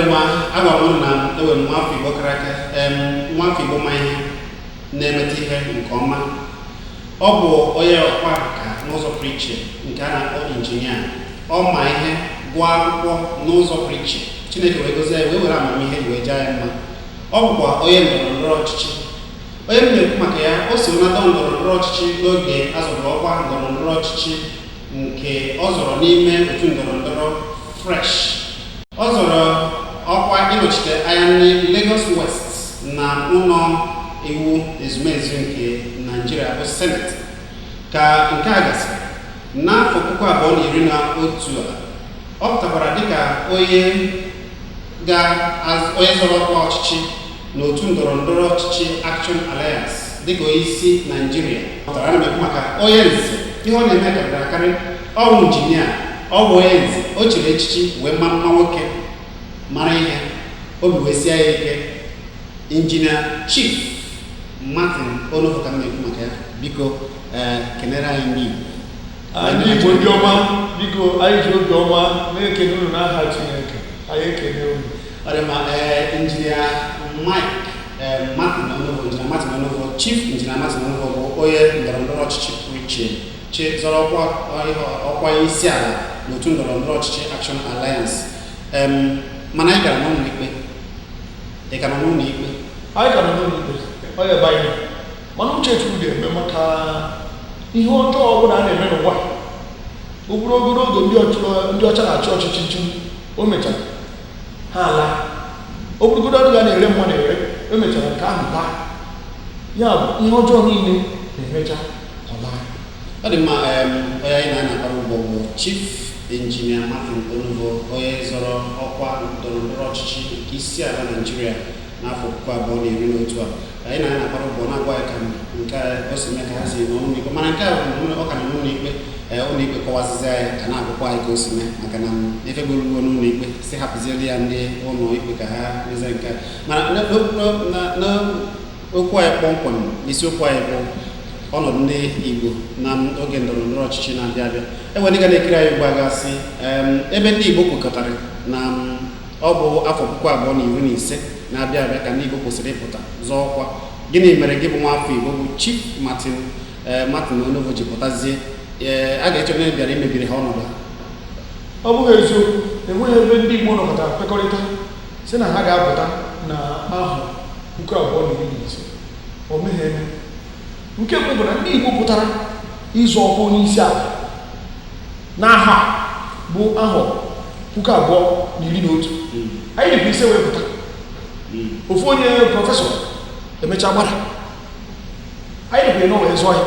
Ọ dị mma. Agwa m unu na enwere m nwafọ Igbo kara aka, nwafọ Igbo ma ihe, na-emeta ihe nke ọma. Ọ bụ onye ọkwa nka n'ụzọ pụrụ iche, nke a na-akpọ injinia. Ọ ma ihe, gụọ akwụkwọ n'ụzọ pụrụ iche, Chineke wee gozie ya, wee were amamihe wee jaa ya mma. Ọ bụkwa onye ndọrọ ndọrọ ọchịchị. Onye m na-ekwu maka ya, o so na ndọrọ ndọrọ ọchịchị n'oge azọrọ ọkwa ndọrọ ndọrọ ọchịchị nke ọ zọrọ n'ime otu ndọrọ ndọrọ Fresh. Ọ zọrọ ọkwa ịnọchite anya ndị Lagos West na ụlọ iwu ezumezu nke Naijiria, bụ Senate. Ka nke a gasịrị, n'afọ 2011 a, ọ pụtakwara dịka onye onye zọrọ ọkwa ọchịchị n'otu ndọrọ ndọrọ ọchịchị Action Alliance dịka onye isi Naijiria. Pụtara, ana m ekwu maka onye nze. Ihe ọ na-eme karịrị akarị. Ọ bụ injinia, ọ bụ onye nze, o chiri echichi wee maa mma nwoke, mara ihe, obi wee sie ya ike. Injinia Chief Martin Onovo ka m na-ekwu maka ya. Biko, ee, kenere anyị ndị Igbo. Ndị Igbo, ndị ọma, biko, anyị ji obi ọma na-ekene unu n'aha Chineke. Anyị ekene unu. Ọ dị mma. Ee, Injinia Mike, ee, Martin Onovo, Injinia Martin Onovo, Chief Injinia Martin Onovo bụ onye ndọrọ ndọrọ ọchịchị pụrụ iche chi zọrọ ọkwa ọkwa isi ala n'otu ndọrọ ndọrọ ọchịchị Action Alliance. Mana anyị gara n'ụlọ ikpe. Ị ka nọ n'ụlọ ikpe? Anyị ka nọ n'ụlọ ikpe. Ọ ya ebe anyị nọ. Mana uche Chukwu ga-eme, maka ihe ọjọọ ọbụla a na-eme n'ụwa, o buru ogologo oge ndị ọcha na-achị ọchịchị nchigbu, o mechara ha ala. O burugodo ọdụ ga na-ere mmadụ ere, o mechara nke ahụ laa. Ya bụ, ihe ọjọọ niile na-emecha ọ laa. Ọ dị mma. Onye anyị na-anakọrọ ụgbọ bụ Chief Engineer Martin Onovo, onye zọrọ ọkwa ndọrọ ndọrọ ọchịchị nke isi ala Naijiria n'afọ 2011 a. Anyị na-anakọrọ ụgbọ na-agwa ya ka nke a o si mee, ka ha si n'ụlọ ikpe. Mana nke a bụ ọ ka nọ n'ụlọ ikpe. Ee, ụlọ ikpe kọwazizi anyị ka na-agwụkwa anyị ka o si mee, maka na efe gboruo n'ụlọ ikpe si hapụzieli ya ndị ụlọ ikpe ka ha mezie nke a. Mana n'okwu anyị kpọmkwem, isiokwu anyị bụ ọnọdụ ndị Igbo na oge ndọrọ ndọrọ ọchịchị na-abịa abịa. Enwere ndị ga na-ekiri anyị ugbu a gasị ebe ndị Igbo kwekọtara na ọ bụ afọ 2015 na-abịa abịa ka ndị Igbo kwesịrị ịpụta zọọ ọkwa. Gịnị mere gị bụ nwa afọ Igbo bụ Chief Martin, Martin Onovo ji pụtazie? Ee, a ga-eche onye bịara imebiri ha ọnọdụ ha. Ọ bụghị eziokwu. Enweghị ebe ndị Igbo nọkọtara kwekọrịta si na ha ga-apụta na ahọ 2015. O meghị eme. Nke mbụ bụ na ndị Igbo pụtara ịzọ ọkwa onye isi ala n'ahọ a bụ ahọ 2011, anyị dịkwa ise wee pụta. Ofu onye prọfesọ emechaa gbada. Anyị dịkwa ịnọ wee zụọ ya.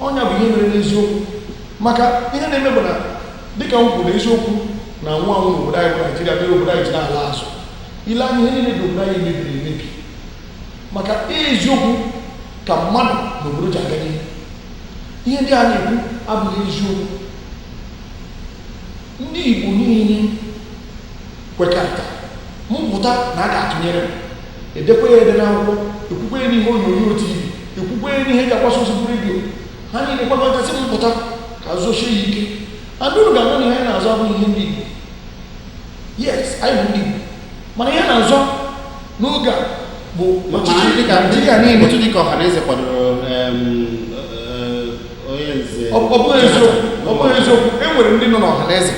Ọnya bụ ihe mere n'eziokwu, maka ihe na-eme bụ na, dịka m kwuru, eziokwu na anwụ anwụ n'obodo anyị bụ Naijiria mere obodo anyị ji na-ala azụ. Ile anya, ihe niile dị obodo anyị mebiri emebi, maka eziokwu ka mmadụ na obodo ji aga n'ihu. Ihe ndị a na-ekwu abụghị eziokwu. Ndị Igbo niile kwekọrịta mpụta na a ga-atụnyere m, edekwa ya ede n'akwụkwọ, ekwukwe ya n'ihe onyonyo TV, ekwukwe ya n'ihe eji agbasa ozi bụ redio. Ha niile kwekọrịta sị m pụta ka zochie ya ike. Andị unu ga-ama na ihe anyị na-azọ abụghị ihe ndị Igbo. Yes, anyị bụ ndị Igbo, mana ihe na-azọ n'oge a bụ ọchịchị dịka Naijiria niile. Otu dịka Ọhaneze kwadoro onye nze. Ọ bụghị eziokwu, ọ bụghị eziokwu. E nwere ndị nọ n'Ọhaneze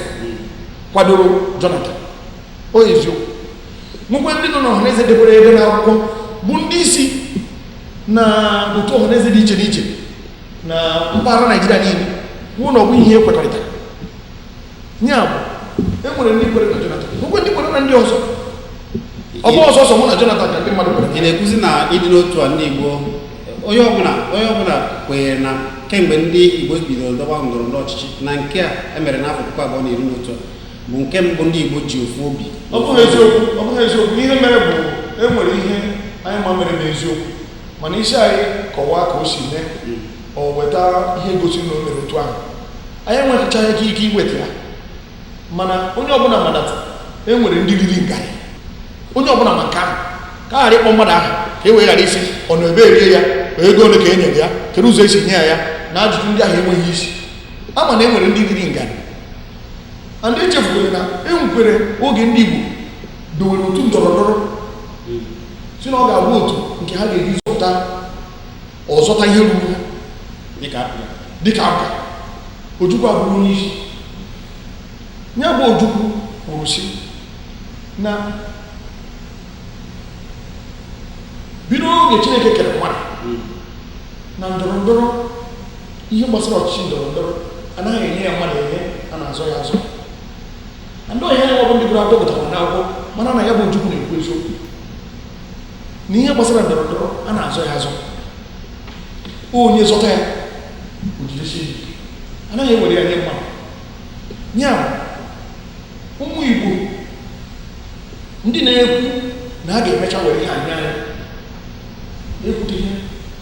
kwadoro Jonathan, o eziokwu. Nwekwa ndị nọ n'Ọhaneze dekwara ede n'akwụkwọ, bụ ndị isi na otu Ọhaneze dị iche n'iche na mpaghara Naijiria niile, kwuo na ọ bụ ihe ekwekọrịtara. Ya bụ, e nwere ndị kwere na Jonathan, nwekwa ndị kwere na ndị ọzọ. Ọ bụ ọsọsọ mụ na Jonathan ka ndị mmadụ kwere. Ị na-ekwuzi na ịdị n'otu a ndị Igbo, onye ọbụla kwenyere na kemgbe ndị Igbo bidoro dọba ndọrọ ndọrọ ọchịchị, na nke a emere n'afọ 2011 a bụ nke mbụ ndị Igbo ji ofu obi? Ọ bụghị eziokwu, ọ bụghị eziokwu. Ihe mere bụ, e nwere ihe anyị ma mere n'eziokwu, mana isi anyị kọwaa ka o si mee, o weta ihe gosiri na o mere otu ahụ, anyị enwechaghị ike iweta ya. Mana onye ọbụla mana e nwere ndị riri ngarị. Onye ọbụla ma nke ahụ, ka a ghara ịkpọ mmadụ aha, ka e wee ghara isi ọ nọ ebe erie ya, ego ole ka e nyere ya, kedu ụzọ esi nye ya ya, na ajụjụ ndị ahụ enweghị isi. Ama na e nwere ndị riri ngarị. And echefukwere na enwekwere oge ndị Igbo dowere otu ndọrọ ndọrọ si na ọ ga-abụ otu nke ha ga-eji zọpụta ọzọta ihe ruru ha dịka APGA. Dịka APGA, Ojukwu abụrụ onye isi ya. Bụ Ojukwu kwuru sị na bido oge Chineke kere mmadụ na ndọrọ ndọrọ, ihe gbasara ọchịchị ndọrọ ndọrọ anaghị enye ya mmadụ enye, a na-azọ ya azọ. Na ndị ọhịa ya bụ ndị gụrụ akwụkwọ gụtara n'akwụkwọ mana na ya bụ Ojukwu na-ekwu eziokwu na ihe gbasara ndọrọ ndọrọ a na-azọ ya azọ. Onye zọta ya, ojidesi ya ike, anaghị ewere ya nye mmadụ. Ya bụ, ụmụ Igbo ndị na-ekwu na a ga-emecha were ihe anya anyị ekwute ihe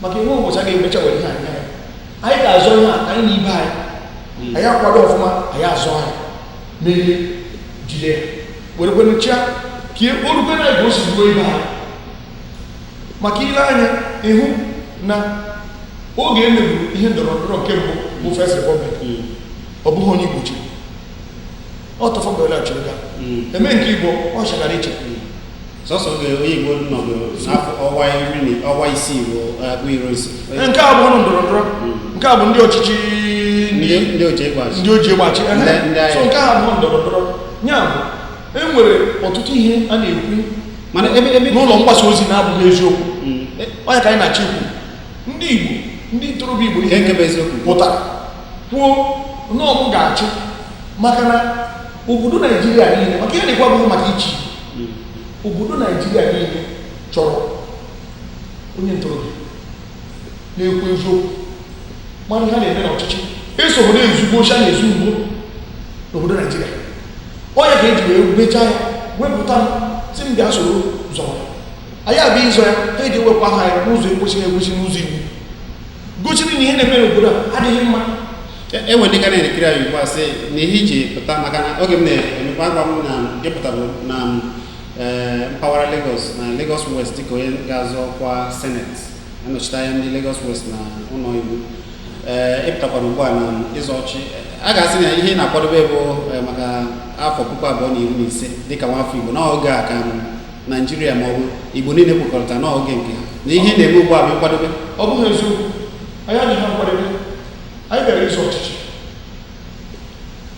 maka enwe ụbọchị a ga-emecha were ihe anya anyị, anyị ga-azọ ihe a anyị na ibe anyị. Anyị akwado ọfụma, anyị azọ ya, merie, jide ya, were chia ka orukwe na ka o si ruo ibe anyị. Maka ile anya ịhụ na oge emegburu ihe ndọrọ ndọrọ nke mbụ bụ First Republic, ọ bụghị onye Igbo chịrị, ọ Tafawa Balewa chịrị ga eme nke Igbo ọ chagara iche. Sọsọ oge onye Igbo nọbụ n'afọ ọnwa 16 bụ Aguiyi Ironsi. Nke a bụ ọnụ ndọrọ ndọrọ, nke a bụ ndị ọchịchị. Ndị oji egbe achị. Ndị oji egbe achị. Ndị agha. So nke a bụ ndọrọ ndọrọ ya bụ e nwere ọtụtụ ihe a na-ekwu mana ebe ebe n'ụlọ mgbasa ozi na-abụghị eziokwu. Onye ka anyị na-achọ ikwu, ndị Igbo, ndị ntorobịa Igbo nke nke bụ eziokwu pụtara kwuo na ọ mụ ga-achị, maka na obodo Naijiria niile, maka ihe na-ekwu abụghị maka ichi obodo Naijiria niile chọrọ onye ntorobịa na-ekwu eziokwu, mara ihe a na-eme n'ọchịchị, esogho na-ezugbo ochi a na-ezu ugbo n'obodo Naijiria. Onye ka eji wee mechaa ya wepụta m si m bịa soro zọrọ anyị abịa ịzọ ya, ha eji ewepụ aha ya n'ụzọ ekwesịghị ekwesị, n'ụzọ iwu gosiri na ihe na-eme n'obodo a adịghị mma. Enwe ndị ga na-ekiri anyị ugbu a sị na ihe iji pụta, maka na oge m na-emekwa agwa m na gị pụtara na mpaghara Lagos na Lagos West dịka onye ga-azọ ọkwa seneti anọchite anya ndị Lagos West na ụlọ iwu. Ịpụtakwara ugbu a na ịzọ ọchị, a ga-asị na ihe ị na-akwadobe bụ maka afọ 2015 dịka nwafọ Igbo n'oge a ka Naijiria ma ọ bụ Igbo niile kwekọrịta n'oge nke ha na ihe ị na-eme ugbu a bụ ịkwadobe. Ọ bụghị eziokwu, anyị adịghị nkwadebe. Anyị bịara ịzọ ọchịchị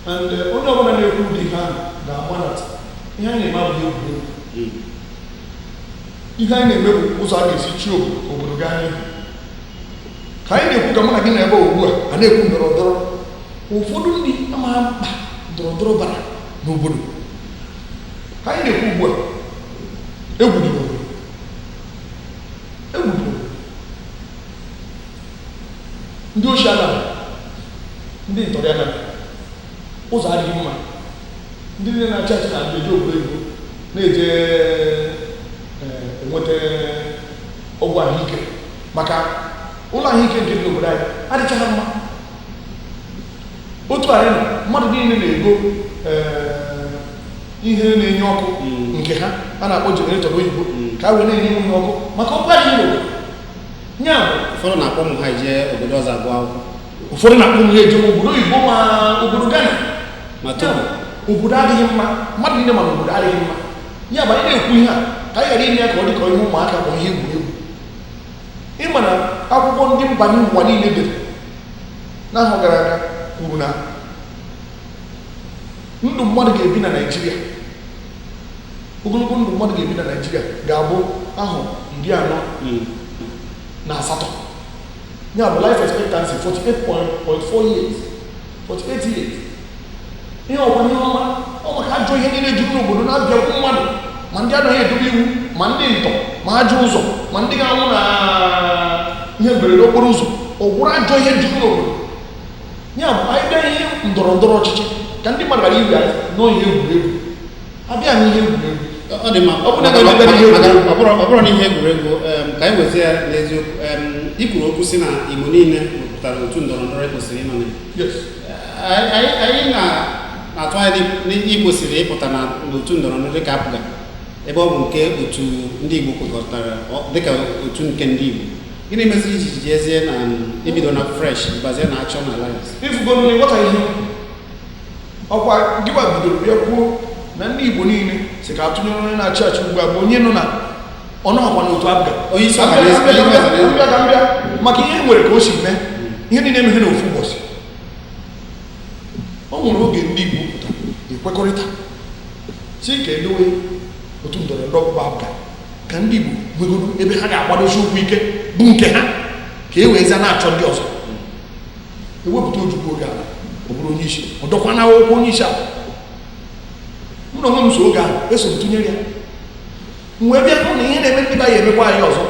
and onye ọbụla na-ekwu ụdị ihe ahụ ga-ama na ihe anyị na-eme abụghị egwuregwu. Ihe anyị na-eme bụ ụzọ a ga-esi chi obodo ka obodo gaa n'ihu. Ka anyị na-ekwu, ka mụ na gị na ebe ugbu a a na-ekwu ndọrọ ndọrọ, ụfọdụ ndị amaghị mkpa ndọrọ ndọrọ bara n'obodo. Ka anyị na-ekwu ugbu a, egwu dị n'obodo, egwu dị n'obodo. Ndị ochie anaghị, ndị ntọrị anaghị, ụzọ adịghị mma, ndị niile na-achị achị na-eje obodo oyibo na-eje enweta ọgwụ ahụike, maka ụlọ ahụike nke dị n'obodo anyị adịchaghị mma. Otu anyị nọ, mmadụ niile na-ego ihe na-enye ọkụ nke ha a na-akpọ generator n'oyibo ka a wee na-enye nwunye ọkụ, maka ọkụ adịghị n'obodo ya bụ ụfọdụ na-akpọ ụmụ ha eje obodo ọzọ agụ akwụkwọ. Ụfọdụ na-akpọ ụmụ ha eje ma obodo oyibo ma obodo Ghana. Ma Togo. Obodo adịghị mma, mmadụ niile mana obodo adịghị mma. Ya bụ, anyị na-ekwu ihe a ka anyị ghara inye ya ka ọ dị ka ihe ụmụaka ma ihe egwuregwu. Ịma na akwụkwọ ndị mba ụwa niile dere n'ahọ gara aga kwuru na ndụ mmadụ ga-ebi na Naịjirịa, ogologo ndụ mmadụ ga-ebi na Naịjirịa ga-abụ ahọ 48. Ya bụ life expectancy 48.4 years, 48 years. Ihe ọkwa ihe ọma ọ maka ajọ ihe niile juru n'obodo na-abịakwu mmadụ, ma ndị anaghị edobe iwu, ma ndị ntọ, ma ajọ ụzọ, ma ndị ga-anwụ na ihe mberede okporo ụzọ, ọ gwụrụ ajọ ihe juru n'obodo. Ya bụ, anyị bịa ihe ndọrọ ndọrọ ọchịchị, ka ndị mmadụ ghara iwe anyị nọọ ihe egwuregwu, abịa n'ihe egwuregwu. Ọ dị mma. Ọ bụrụ na ebe n'ihe egwuregwu. Ọ bụrụ na ihe egwuregwu, ka anyị wezie ya n'eziokwu. I kwuru okwu si na Igbo niile wepụtara otu ndọrọ ndọrọ kwesịrị ịnọ na ya. Yes. Anyị na-atụ anya na ị kwesịrị ịpụta na n'otu ndọrọ ndọrọ dịka APGA, ebe ọ bụ nke otu ndị Igbo kwekọrịtara dịka otu nke ndị Igbo. Gịnị meziri iji jezie na ibido na fresh bazie na Action Alliance? Ifugonu na ịghọta ihe m kwuru. Ọkwa gịwa bidoro bịa kwuo na ndị Igbo niile si ka atụnyere onye na-achị achị ugbu a bụ onye nọ na ọnụọkwa n'otu APGA. Onye isi Ọhaneze, Abịa, onye isi Ọhaneze. mbịa ka mbịa maka ihe nwere ka o si mee ihe niile emeghe n'ofu ụbọchị. O nwere oge ndị Igbo pụtara ekwekọrịta si ka edowe otu ndọrọ ndọrọ bụ APGA, ka ndị Igbo nwegoro ebe ha ga-agbadosi ụkwụ ike bụ nke ha, ka e wee zia na-achọ ndị ọzọ. Ewepụta Ojukwu oge ala, ọ bụrụ onye isi, ọ dọkwa na akwụkwọ onye isi ala. M na onwe m so oge ahụ eso m tụnyere ya. M wee bịa hụ na ihe na-eme ndị be anyị emekwa anyị ọzọ.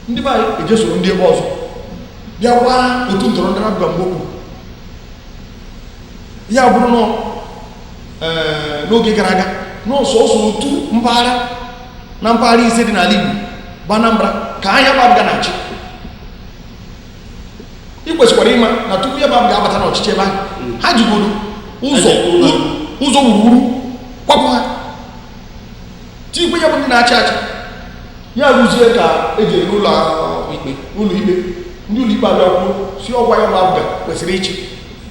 Ndị be anyị ejesoro ndị ebe ọzọ bịa gbaa otu ndọrọ ndọrọ APGA mgbe okwu ya bụrụ nọ n'oge gara aga n'ọsọsọ otu mpaghara na mpaghara ise dị n'ala Igbo bụ Anambra ka anya bụ APGA na-achị. Ị kwesịkwara ịma na tupu ya bụ APGA abata n'ọchịchị ebe ahụ, ha jigoro ụzọ ụzọ wuruwuru kwapụ ha, tikwe ya bụ ndị na-achị achị. Ya rụzie ka eji n'ụlọ ikpe. Ụlọ ikpe, ndị ụlọ ikpe abịa kwuo si ọgwa ya bụ APGA kwesịrị ịchị.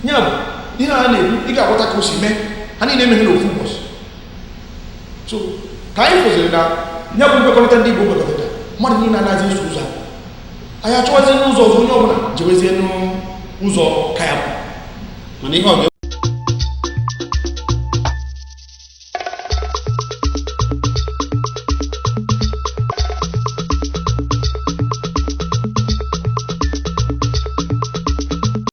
Ya bụ ihe a na-ekwu, ị ga-aghọta ka o si mee. Ha niile emeghe n'ofu ụbọchị. So ka anyị kwụsịrị na ya bụ nkwekọrịta ndị Igbo kwekọrịta, mmadụ niile anaghị eso ụzọ ahụ. Anyị achọwazie n'ụzọ ọzọ, onye ọbụla jewezie n'ụzọ ka ya bụ. Mana ihe ọ ga